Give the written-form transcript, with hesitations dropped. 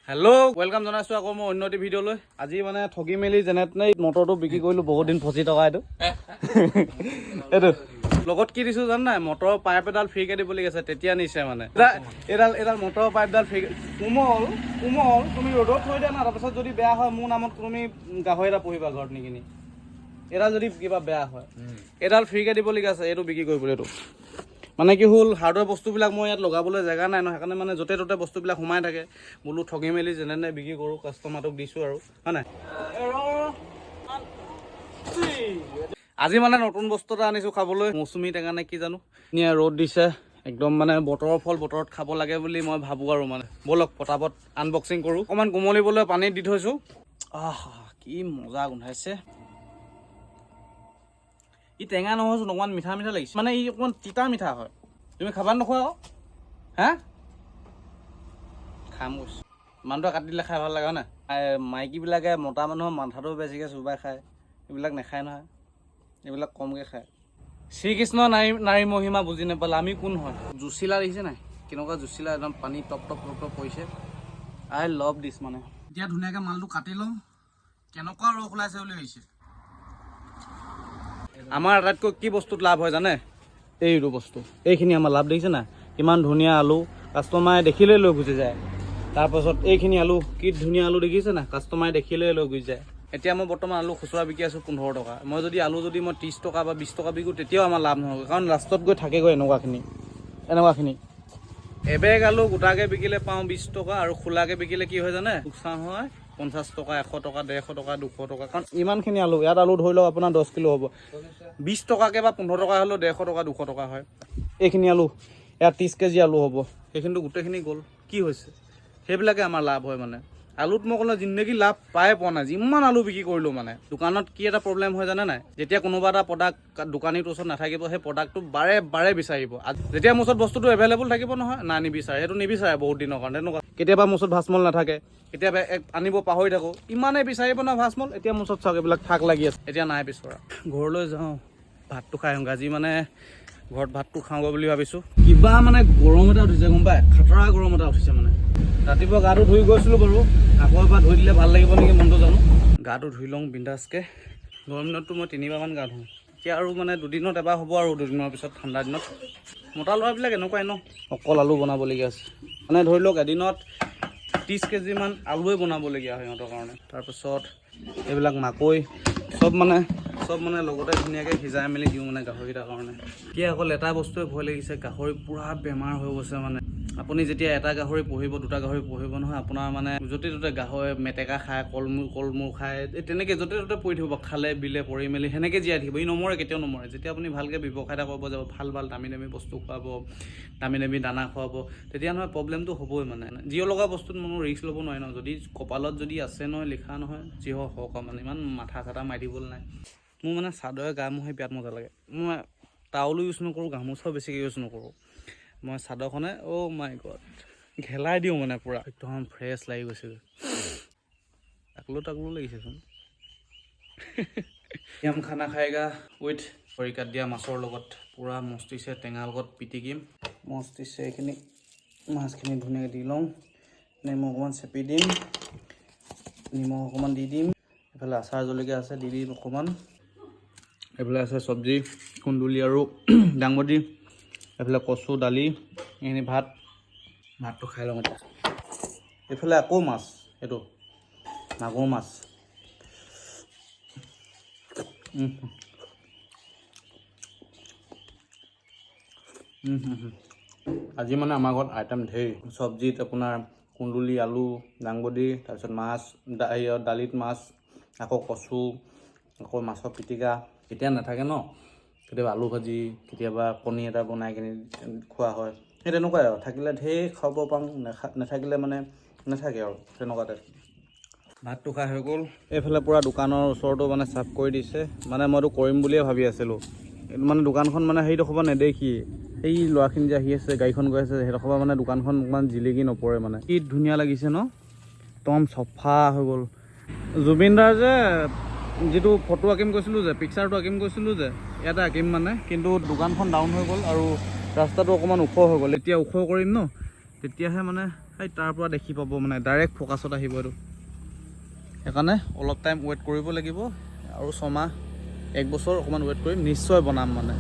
Hello', welcome জনাইছোঁ আকৌ মই অন্য এটি ভিডিঅ'লৈ। আজি মানে ঠগি মেলি যেনে তেনে মটৰটো বিক্ৰী কৰিলোঁ, বহুত দিন ফচি থকা এইটো। এইটো লগত কি দিছোঁ জান নাই? মটৰৰ পাইপ এডাল ফ্ৰীকৈ দিবলগীয়া আছে, তেতিয়া নিছে। মানে এইডাল এইডাল মটৰৰ পাইপডাল ফ্ৰী। কোমল কোমল, তুমি ৰ'দত থৈ দিয়া না, তাৰপিছত যদি বেয়া হয়, মোৰ নামত তুমি গাহৰি এটা পুহিবা ঘৰত নিকিনি। এডাল যদি কিবা বেয়া হয়, এডাল ফ্ৰীকৈ দিবলগীয়া আছে। এইটো বিক্ৰী কৰিবলৈ। এইটো মানে কি হ'ল, হাৰ্ডৱেৰ বস্তুবিলাক মই ইয়াত লগাবলৈ জেগা নাই ন, সেইকাৰণে মানে য'তে ত'তে বস্তুবিলাক সোমাই থাকে। বোলো ঠগি মেলি যেনে তেনে বিক্ৰী কৰোঁ, কাষ্টমাৰটোক দিছোঁ আৰু, হয় নাই? আজি মানে নতুন বস্তু এটা আনিছোঁ খাবলৈ, মৌচুমী টেঙা নে কি জানো। ধুনীয়া ৰ'দ দিছে একদম, মানে বতৰৰ ফল বতৰত খাব লাগে বুলি মই ভাবোঁ আৰু। মানে ব'লক, পটাপট আনবক্সিং কৰোঁ। অকণমান কোমলিবলৈ পানীত দি থৈছোঁ। আহ, কি মজা গোন্ধাইছে! ই টেঙা নহয়চোন, অকণমান মিঠা মিঠা লাগিছে। মানে ই অকণমান তিতা মিঠা হয়। তুমি খাবা নোখোৱা আকৌ? হা, খাম কৈছোঁ। মানুহটোৱে কাটি দিলে খাই ভাল লাগে, হয় নাই? মাইকীবিলাকে মতা মানুহৰ মাথাটো বেছিকৈ চোবাই খায়। এইবিলাক নাখায় নহয়, এইবিলাক কমকৈ খায়। শ্ৰীকৃষ্ণ নাৰী নাৰী মহিমা বুজি নাপালে আমি কোন হয়? জুচিলা দেখিছে নাই, কেনেকুৱা জুচিলা, একদম পানী টপ টপ টপ টপ পৰিছে। I love this. মানে এতিয়া ধুনীয়াকৈ মালটো কাটি লওঁ। কেনেকুৱা ৰস ওলাইছে বুলি ভাবিছে? আমাৰ আটাইতকৈ কি বস্তুত লাভ হয় জানে? এইটো বস্তু, এইখিনি আমাৰ লাভ। দেখিছে নাই কিমান ধুনীয়া আলু? কাষ্টমাৰে দেখিলেই লৈ গুচি যায়। তাৰপাছত এইখিনি আলু, কি ধুনীয়া আলু দেখিছে নাই? কাষ্টমাৰে দেখিলেই লৈ গুচি যায়। এতিয়া মই বৰ্তমান আলু খুচুৰা বিকি আছোঁ 15 টকা। মই যদি আলু যদি মই 30 টকা বা 20 টকা বিকোঁ, তেতিয়াও আমাৰ লাভ নহ'ব, কাৰণ লাষ্টত গৈ থাকেগৈ এনেকুৱাখিনি এনেকুৱাখিনি। এবেগ আলু গোটাকৈ বিকিলে পাওঁ 20 টকা আৰু খোলাকৈ বিকিলে কি হয় জানে? লোকচান হয় 50 টকা, 100 টকা, 150 টকা, 200 টকা। কাৰণ ইমানখিনি আলু, ইয়াত আলু ধৰি লওক আপোনাৰ 10 কিলো হ'ব, 20 টকাকৈ বা 15 টকা হ'লেও 150 টকা, 200 টকা হয়। এইখিনি আলু ইয়াত 30 কেজি আলু হ'ব, সেইখিনিতো গোটেইখিনি গ'ল। কি হৈছে? সেইবিলাকে আমাৰ লাভ হয়। মানে আলুত মই ক'লে জিন্দগী লাভ পায়ে পোৱা নাই, যিমান আলু বিক্ৰী কৰিলোঁ। মানে দোকানত কি এটা প্ৰব্লেম হয় জানে নাই? যেতিয়া কোনোবা এটা প্ৰডাক্ট দোকানীটোৰ ওচৰত নাথাকিব, সেই প্ৰডাক্টটো বাৰে বাৰে বিচাৰিব। যেতিয়া মোৰ ওচৰত বস্তুটো এভেইলেবল থাকিব নহয়, না নিবিচাৰে, সেইটো নিবিচাৰে বহুত দিনৰ কাৰণে। তেনেকুৱা কেতিয়াবা মোৰ ওচৰত ভাচমল নাথাকে, কেতিয়াবা এক আনিব পাহৰি থাকোঁ, ইমানেই বিচাৰিব নহয় ভাচমল। এতিয়া মোৰ ওচৰত চাওক, এইবিলাক থাক লাগি আছে, এতিয়া নাই বিচৰা। ঘৰলৈ যাওঁ, ভাতটো খাই আহোঁ। আজি মানে ঘৰত ভাতটো খাওঁগৈ বুলি ভাবিছোঁ। কিবা মানে গৰম এটা উঠিছে, গম পাই? খাতৰা গৰম এটা উঠিছে। মানে ৰাতিপুৱা গাটো ধুই গৈছিলোঁ বাৰু, আকৌ এবাৰ ধুই দিলে ভাল লাগিব নেকি মনটো জানো। গাটো ধুই লওঁ বিন্দাছকৈ। গৰম দিনততো মই তিনিবাৰমান গা ধুওঁ, এতিয়া আৰু মানে দুদিনত এবাৰ হ'ব আৰু দুদিনৰ পিছত ঠাণ্ডা দিনত। মতা ল'ৰাবিলাক এনেকুৱাই ন। অকল আলু বনাবলগীয়া আছে। মানে ধৰি লওক এদিনত 30 কেজিমান আলুৱে বনাবলগীয়া হয় সিহঁতৰ কাৰণে। তাৰপিছত এইবিলাক মাকৈ চব মানে লগতে ধুনীয়াকৈ সিজাই মেলি দিওঁ মানে গাহৰিকেইটাৰ কাৰণে। এতিয়া অকল এটা বস্তুৱে ভয় লাগিছে, গাহৰি পূৰা বেমাৰ হৈ গৈছে। মানে আপুনি যেতিয়া এটা গাহৰি পুহিব, দুটা গাহৰি পুহিব নহয়, আপোনাৰ মানে য'তে ত'তে গাহৰি মেটেকা খায়, কলমূল কলমৌ খায়, এই তেনেকৈ য'তে ত'তে পৰি থাকিব, খালে বিলে পৰি মেলি সেনেকৈ জীয়াই থাকিব। ই নমৰে, কেতিয়াও নমৰে। যেতিয়া আপুনি ভালকৈ ব্যৱসায় এটা কৰিব যাব, ভাল ভাল দামী দামী বস্তু খুৱাব, দামী দামী দানা খুৱাব, তেতিয়া নহয় প্ৰব্লেমটো হ'বই। মানে জিঅ' লগা বস্তুত মানুহ ৰিস্ক ল'ব নোৱাৰে ন। যদি কপালত যদি আছে নহয় লিখা নহয়, যি হওক হওক আৰু, মানে ইমান মাথা চাথা মাৰি দিবলৈ নাই। মোৰ মানে চাদৰে গা মোহাৰি বিৰাট মজা লাগে। মই টাউলো ইউজ নকৰোঁ, গামোচাও বেছিকৈ ইউজ নকৰোঁ। মই চাদৰখনে, অ' মাই গড, ঘেলাই দিওঁ, মানে পূৰা একদম ফ্ৰেছ লাগি গৈছেগৈ। টাকলো টাকলো লাগিছেচোন। हम खाना खाएगा উইথ খৰিকাত দিয়া মাছৰ লগত। পূৰা মস্তিছে টেঙাৰ লগত পিটিকিম। মস্তিছে এইখিনি মাছখিনি ধুনীয়াকৈ দি লওঁ। নেমু অকণমান চেপি দিম, নিমখ অকণমান দি দিম। এইফালে আচাৰ জলকীয়া আছে, দি দিম অকণমান। এইফালে আছে চব্জি, কুন্দুলি আৰু দাংবডি। এইফালে কচু, দালি, এইখিনি ভাত। ভাতটো খাই লওঁ এতিয়া। এইফালে আকৌ মাছ, এইটো মাগুৰ মাছ। উম, হুম, হুম। আজি মানে আমাৰ ঘৰত আইটেম ধেৰ। চব্জিত আপোনাৰ কুন্দুলি, আলু, দাংবডি, তাৰপিছত মাছ, হেৰিয়ত দালিত মাছ, আকৌ কচু, আকৌ মাছৰ পিটিকা। এতিয়া নাথাকে ন, কেতিয়াবা আলু ভাজি, কেতিয়াবা কণী এটা বনাই কিনি খোৱা হয়। সেই তেনেকুৱাই আৰু। থাকিলে ধেৰ খাব পাৰোঁ, নাথাকিলে মানে নাথাকে আৰু, তেনেকুৱা টাইপ। ভাতটো খাই হৈ গ'ল। এইফালে পূৰা দোকানৰ ওচৰটো মানে চাফ কৰি দিছে। মানে মইতো কৰিম বুলিয়ে ভাবি আছিলোঁ। এইটো মানে দোকানখন মানে সেইডোখৰ পৰা নেদেখি, সেই ল'ৰাখিনি যে আহি আছে, গাড়ীখন গৈ আছে, সেইডোখৰ পৰা মানে দোকানখন অকণমান জিলিকি নপৰে। মানে কি ধুনীয়া লাগিছে ন, একদম চফা হৈ গ'ল। জুবিনদাৰ যে যিটো ফটো আঁকিম কৈছিলোঁ যে, পিকচাৰটো আঁকিম কৈছিলোঁ যে, ইয়াতে আঁকিম মানে। কিন্তু দোকানখন ডাউন হৈ গ'ল আৰু ৰাস্তাটো অকণমান ওখ হৈ গ'ল। এতিয়া ওখ কৰিম ন। তেতিয়াহে মানে সেই তাৰ পৰা দেখি পাব, মানে ডাইৰেক্ট ফ'কাছত আহিব এইটো। সেইকাৰণে অলপ টাইম ৱেইট কৰিব লাগিব আৰু 6 মাহ 1 বছৰ অকণমান ৱেইট কৰিম, নিশ্চয় বনাম মানে।